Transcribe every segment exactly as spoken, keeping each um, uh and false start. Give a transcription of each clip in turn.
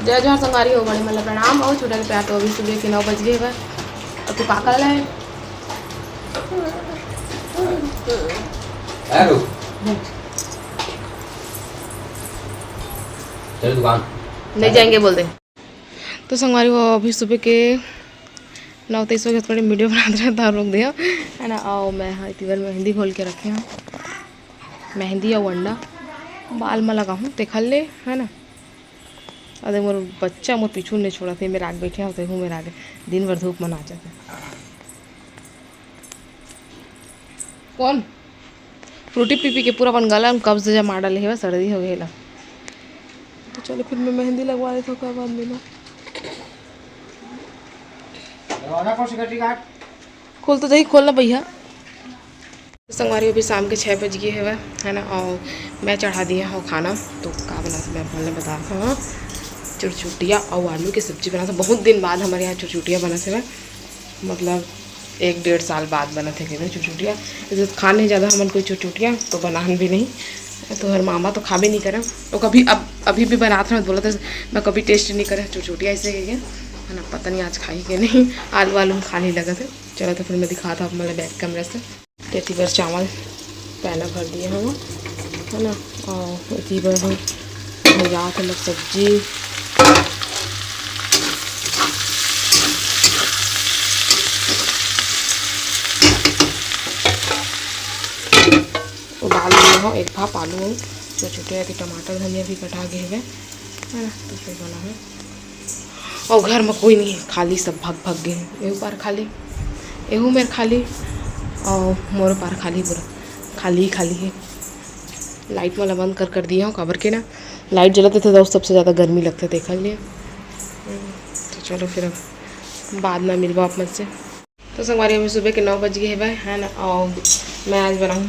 जय जोहार संगवारी हो, बड़े मन ला प्रणाम अउ छोटे ला प्यार। तो अभी सुबह के नौ बज गए हवय। अब तू का कर ले? चल दुकान। नहीं जाएंगे बोल दे। तो संगवारी हो, अभी सुबह के नौ तेईस बजे थोड़ी वीडियो बनात रहे, तो रोक दिया है ना। अउ मैं हा इतनी बार मेहंदी घोल के रखे हूँ, मेहंदी अउ अंडा बाल में लगाहूँ, तेखर ले है ना। अरे मोर बच्चा मोर पीछू नहीं छोड़ा थे, मेरा आगे बैठे होते हूँ, मेरा आगे दिन भर धूप में नाचत हे। कौन? फ्रूटी पी पी के पूरा अपन गला में कब्ज जमा डाले हे, सर्दी हो गया। तो चलो फिर मैं मेहंदी लगवा लेता हूँ, ओकर बाद मिलो। खोल तो दही, खोलना भैया। संगवारी, अभी शाम के छः बज गए हवय, है ना, और मैं चढ़ा दिए हूँ खाना। तो का बनात मैं बोलने बता हूँ, चुरचुटिया और आलू की सब्जी बनात हूँ। बहुत दिन बाद हमारे यहाँ चुरचुटिया बनत हवय, मतलब एक डेढ़ साल बाद बनत हे कहिथे चुरचुटिया। जैसे खान नहीं ज़्यादा हमन कोई चुरचुटिया, तो बनान भी नहीं। तो हर मामा तो खाबे नहीं करे, तो कभी अब अभी भी बनात रहे, बोलत हे मैं कभी टेस्ट नहीं करे चुरचुटिया ऐसे कहिके, है ना। पता नहीं आज खाही के नहीं, आलू आलू में खाली लगत हे। चलो तो फिर मैं दिखात हूँ आप मन ला बैक कैमरा से। एती बर चावल पैना भर दिए हवं, है ना, और एती बर हम भुजात हमर सब्जी। उबाल लिए हो एक भाप आलू हो, छोटे छोटे, अभी टमाटर धनिया भी कटा गए हवे, है ना, तो फिर बना है। और घर में कोई नहीं है, खाली सब भग भग गए हैं। एहू पार खाली, एहू मेर खाली, और मोरो पार खाली, पूरा खाली ही खाली है। लाइट वाला बंद कर कर दिया हूँ, काबर के ना लाइट जलत रहिथे तो सबसे ज़्यादा गर्मी लगथे, देख लिए। तो चलो फिर अब बाद में मिलबो आप मन से। तो संगवारी, अभी सुबह के नौ बज गए हवय, है ना, और मैं आज बनाऊँ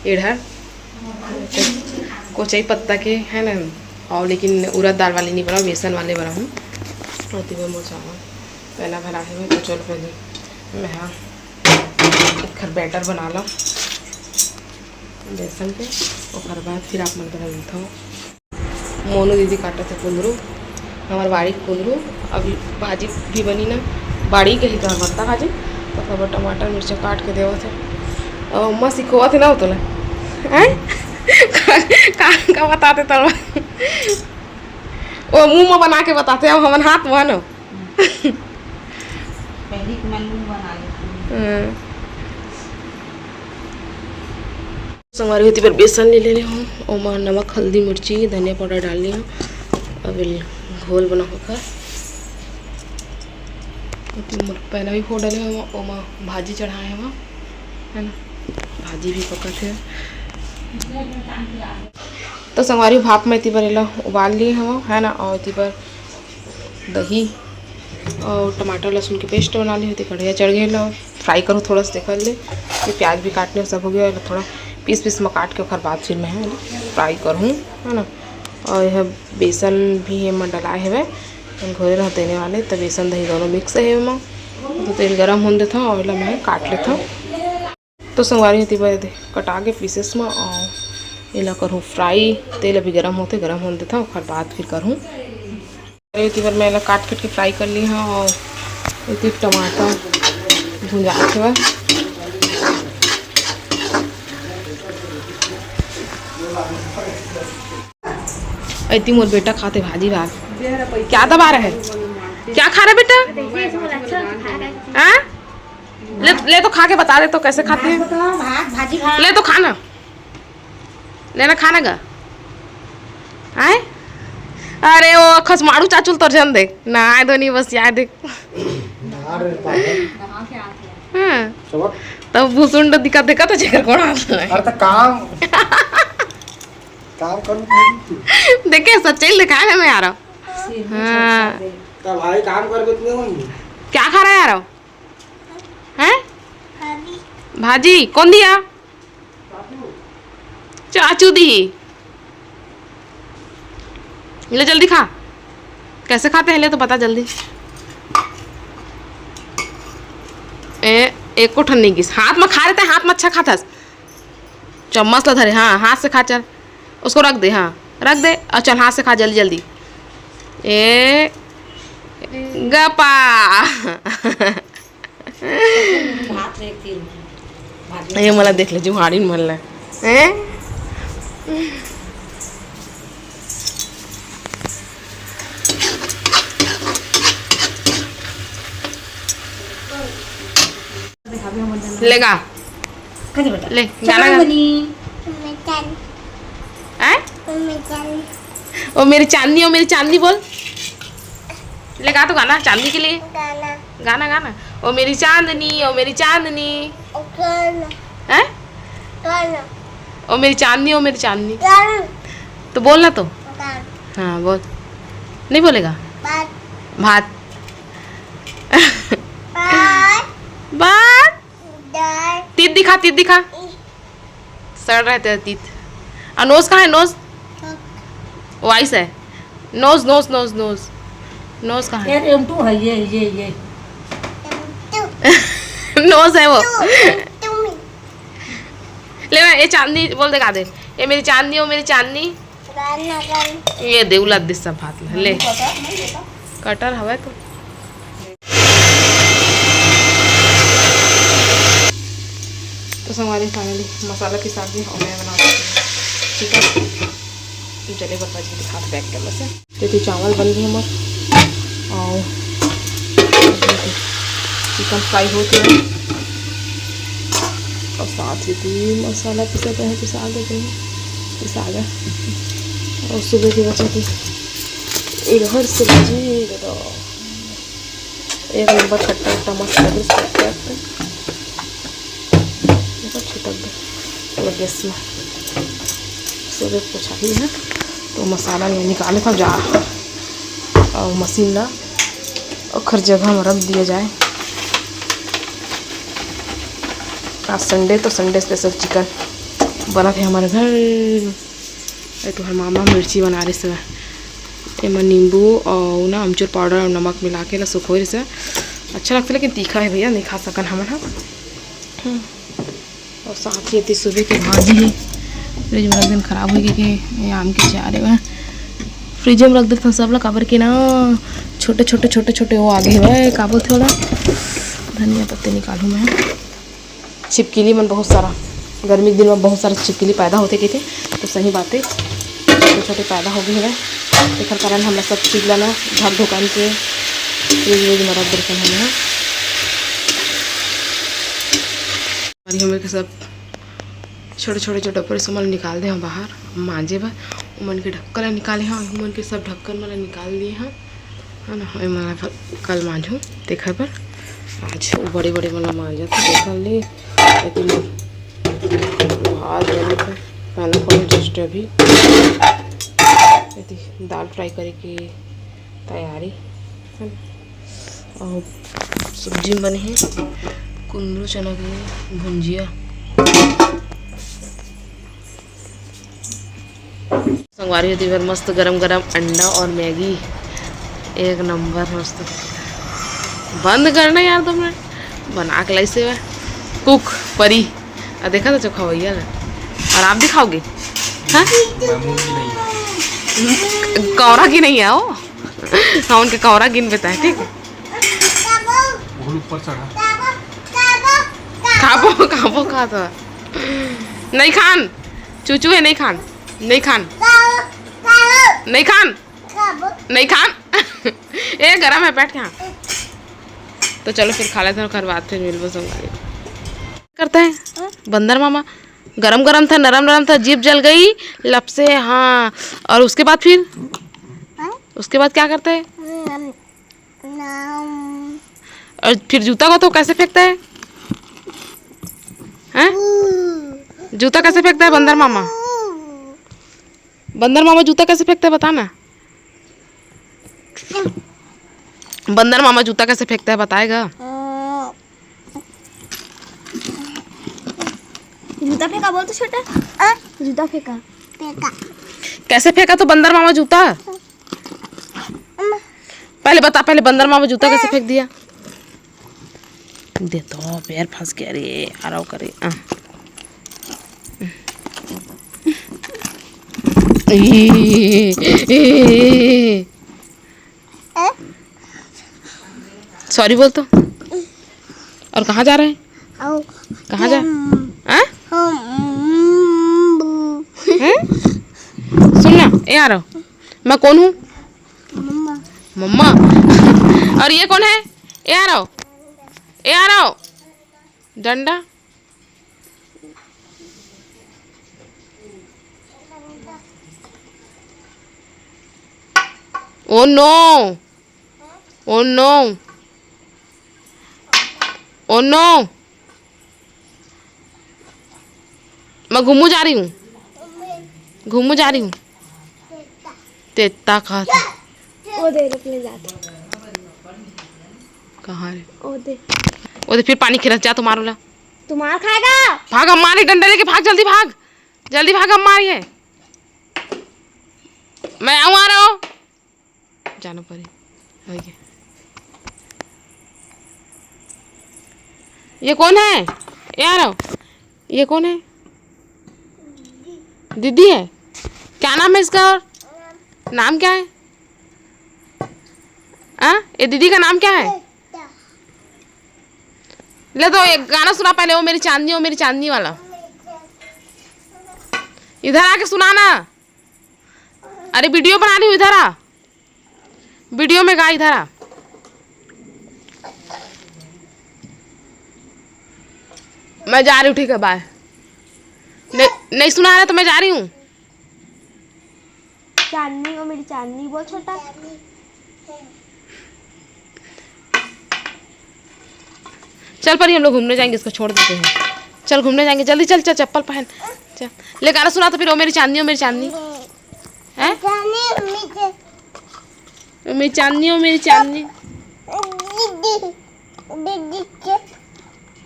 एढ़र कोचई पत्ता के, है ना, और लेकिन उड़द दाल वाले नहीं बनाऊँ, बेसन वाले बनाऊँ। और तिबे मोर चावल पहला भरा है, तो चलो पहले मैं, हाँ, एखर बैटर बना ला बेसन के, ओकर बाद फिर आप मन करा मिलता हूँ। मोनू दीदी काटत हे कुंदरू, हमर बाड़ी के कुंदरू। अभी भाजी भी बनी ना, बाड़ी के ही तो भरता भाजी, तो खबर टमाटर मिर्चा काट के देवत हे। और अम्मा सिखोवत हे ना वो तोला, हैं? का, का, का बताते तोला? वो मुंह में बना के बताते, अब हमन हाथ में ना। पहली के मन मुंह बना लेती हूँ। हाँ। संगवारी हो, एती बर बेसन ले लेने हूँ, ओमा नमक, हल्दी, मिर्ची, धनिया पाउडर डाल लिया। अब ये घोल बना होकर पैना भी फोड़ डाले हूँ, ओमा भाजी चढ़ाए हूँ, है ना, भाजी भी पकत है। तो संगवारी, भाप में एती बर एला उबाल लिए हूँ, है ना, और एती बर दही और टमाटर लहसुन के पेस्ट बना लिए, एती कढ़ैया चढ़ गए ला। फ्राई करूँ थोड़ा सा, देख ले। ये प्याज भी काटने सब हो गया, थोड़ा पीस पीस में काट के ओकर बाद फिर मैं फ्राई करूँ, है ना। और यह बेसन भी एमा डलाए हवे, हम घोरे रह तेने वाले, तो बेसन दही दोनों मिक्स है एमा। तो तेल गरम होने देता हूँ और एला मैं काट लेता हूँ। तो संगवारी, एती बर कटा के पीसेस में, और एला करूँ फ्राई। तेल अभी गरम होते, गरम होने देता हूँ, ओकर बाद फिर करूँ। अरे, एती बर मैं एला काट काट के फ्राई कर ली हूँ और एती टमाटर भुंजात हवय। एती मोर बेटा खाते भाजी भात। क्या दबा रहा है? क्या खा रहा है बेटा? हाँ? ले, ले तो खा के बता दे तो कैसे खाते हैं। भात, भाजी खा। ले तो खा ना। लेना खाना गा। आए? अरे, वो खसमाड़ू चाचुल तोर जन देख। ना आए दो नहीं, बस याद देख। ना रे पागल। हाँ। चलो। तब भूसुंड दिखा, देखा तो जेकर कोण हाथ में। अरे तो काम, काम करूँ नहीं तू। देखे, सच्चाई दिखाए ना मैं आ रहा। हाँ। तो भाई काम कर, कुछ नहीं होंगे। क्या खा रहा है यार? हैं? भाजी। भाजी कौन दिया? चाचू दी। ले जल्दी खा। कैसे खाते हैं, ले तो बता जल्दी। ए, एको ठन नहीं गिस। हाथ में खा रहे थे, हाथ में अच्छा खाथस। चम्मच ला धरे, हाँ, हाथ से खा, चल। उसको रख दे, हाँ, रख दे। और चल, हाथ से खा जल्दी जल्दी। ए गपा। भात रे, एक तीर भात। ये मला देख ले, जुहाड़िन मन ला। हैं? ले गा। कथी बेटा? ले, गाना गा। चांदनी। हैं? ओ मेरी चांदनी, ओ मेरी चांदनी बोल। ले गा तो गाना चांदनी के लिए। गाना। गाना, गाना। ओ मेरी चांदनी, ओ मेरी चांदनी। गाना। हैं? गाना। ओ मेरी चांदनी, ओ मेरी चांदनी। गाना। तो बोल ना तो। गाना। हाँ, बोल। नहीं बोलेगा? भात। भात। भात। भात। दाल। तीत दिखा, तीत दिखा। ई। सड़ रहे तेरे तीत। और नोज कहाँ है, नोज? वो आइस है। Nose, nose, nose, nose. Nose कहाँ है? यार, एम टू है, ये, ये, ये। नोज है वो। टू, टू में। ले, मैं ये चांदनी बोल दे, गा दे। ये मेरी चांदनी, वो मेरी चांदनी। गाना, गाना। ये दे, उलट दे सब हाथ में। ले। नहीं पता, नहीं पता। कटर हवा तो। तो संगवारी, finally मसाला पिसा के और मैं बनाती हूँ चिकन। चले बता जी, हाथ पैक कर से। तो ये चावल बन गए हमारे और चिकन फ्राई हो गया और साथ ही भी मसाला पिसा गया है, पिसा गया, पिसा गया। और सुबह की बचा थी इधर सब्जी, ये तो एक नंबर खट्टा खट्टा मस्त लगे इसको। देखो छिटक गया पूरा गैस में। सुबह पोछा ही है तो मसाला में निकाले था जा और मशीन ला ओखर जगह में रख दिया जाए। आज संडे तो संडे स्पेशल चिकन बना थे हमारे घर। ए तुहर मामा मिर्ची बना रही से, एमा नींबू और ना अमचूर पाउडर और नमक मिला के ला सुखोय रही से। अच्छा लगता है लेकिन तीखा है भैया, नहीं खा सकन हमन ह। हम्म। और साथ ही एती सुबह के भाजी है, फ्रिज में रख दिन खराब हो गई कि ये आम के चारे में फ्रिज में रख देते सब ला, काबर के ना छोटे छोटे छोटे छोटे वो आगे हुआ है, का बोलते वाला धनिया पत्ते निकालूँ मैं। छिपकली मन बहुत सारा, गर्मी के दिन में बहुत सारा छिपकली पैदा होते कहिथे, तो सही बात है, छोटे छोटे पैदा हो गए हवय। एकर कारण हमला सब चीज ला ना ढक ढुकान के फ्रिज व्रिज में रख देथन हमन ह। और हमन के सब छोटे छोटे जो डब्बा रहिस ओमन निकाल दे हन बाहर मांजे बर, ओमन के ढक्कन ला निकाले हन, ओमन के सब ढक्कन मन ला निकाल दिए हन। है ना, एमन ला कल मांजहूँ तेखर बर। आज वो बड़े बड़े मन ला मांजत हूँ, तेखर ले एती मोर भात बनत हे, खाना खाऊँ just अभी। एती दाल फ्राई करे के तैयारी, है ना। और सब्जी में बने हे कुंदरू चना के भुंजिया। संगवारी हो, तेकर मस्त गरम गरम अंडा और मैगी, एक नंबर मस्त। बंद करना यार दो मिनट, बना के लाई से कुक परी। आ देखा था चोखा भैया ना, और आप दिखाओगे? हाँ, कौरा की नहीं है वो। हाँ, उनके कौरा गिन बेता है, ठीक है। वो ऊपर चढ़ा। खाबो खाबो खा तो नहीं खान, चूचू है, नहीं खान। नहीं खान। नहीं खान। नहीं खान। ए, गरम है, बैठ यहाँ। तो चलो फिर खा लेते हैं, ओकर बाद फिर मिलबो संगवारी। करता है बंदर मामा, गरम गरम था, नरम नरम था, जीभ जल गई, लपसे, हाँ। और उसके बाद फिर, उसके बाद क्या करता है? और फिर जूता को तो कैसे फेंकता है? हैं? जूता कैसे फेंकता है बंदर मामा? बंदर मामा जूता कैसे फेंकता है, बता ना। बंदर मामा जूता कैसे फेंकता है, बताएगा? जूता फेंका बोल तो छोटा। आ, जूता फेंका। फेंका। कैसे फेंका तो बंदर मामा जूता? पहले बता, पहले बंदर मामा जूता कैसे फेंक दिया? दे तो पैर फंस गया रे, आराम करे। आ। ए, ए, ए, ए। सॉरी बोल तो। और कहाँ जा रहे हैं? कहाँ जा? हाँ? हैं? सुन ना, ए आ रहा हूँ। मैं कौन हूँ? मम्मा। मम्मा। और ये कौन है? ए आ रहा हूँ। ए आ रहा हूँ। डंडा। Oh no. Oh no. Oh no. मैं घूमू जा रही हूँ। घूमू जा रही हूँ। तेता खात। वो दे, रुक, ले जाते। कहाँ रे? वो दे। वो दे, फिर पानी खेलत जा, तुम्हारो ला। तुम्हार खाएगा। भाग, अम्मा ने डंडा लेके भाग, जल्दी भाग। जल्दी भाग, अम्मा आ रही है। मैं आऊँ, आ रहा हूँ। जानो परी। हो गया। ये कौन है? ए आ रहा हूँ। ये कौन है? दीदी है। क्या नाम है इसका? और नाम क्या है? आ? ये दीदी का नाम क्या है? ले तो एक गाना सुना पहले, वो मेरी चांदनी, वो मेरी चांदनी वाला। इधर आके सुनाना। अरे वीडियो बना रही हूँ, इधर आ। वीडियो में गा, इधर आ। मैं जा रही हूँ, ठीक है, बाय। नहीं, नहीं सुना रहा तो मैं जा रही हूँ। चांदनी, वो मेरी चांदनी, बोल छोटा। चल परी, हम लोग घूमने जाएंगे, इसको छोड़ देते हैं। चल घूमने जाएंगे, जल्दी चल, चल चप्पल पहन। चल, ले गाना सुना तो फिर, ओ मेरी चांदनी, ओ मेरी चांदनी। हैं? ओ मेरी चांदनी, ओ मेरी चांदनी।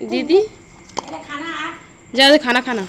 दीदी। जा दे खाना खाना।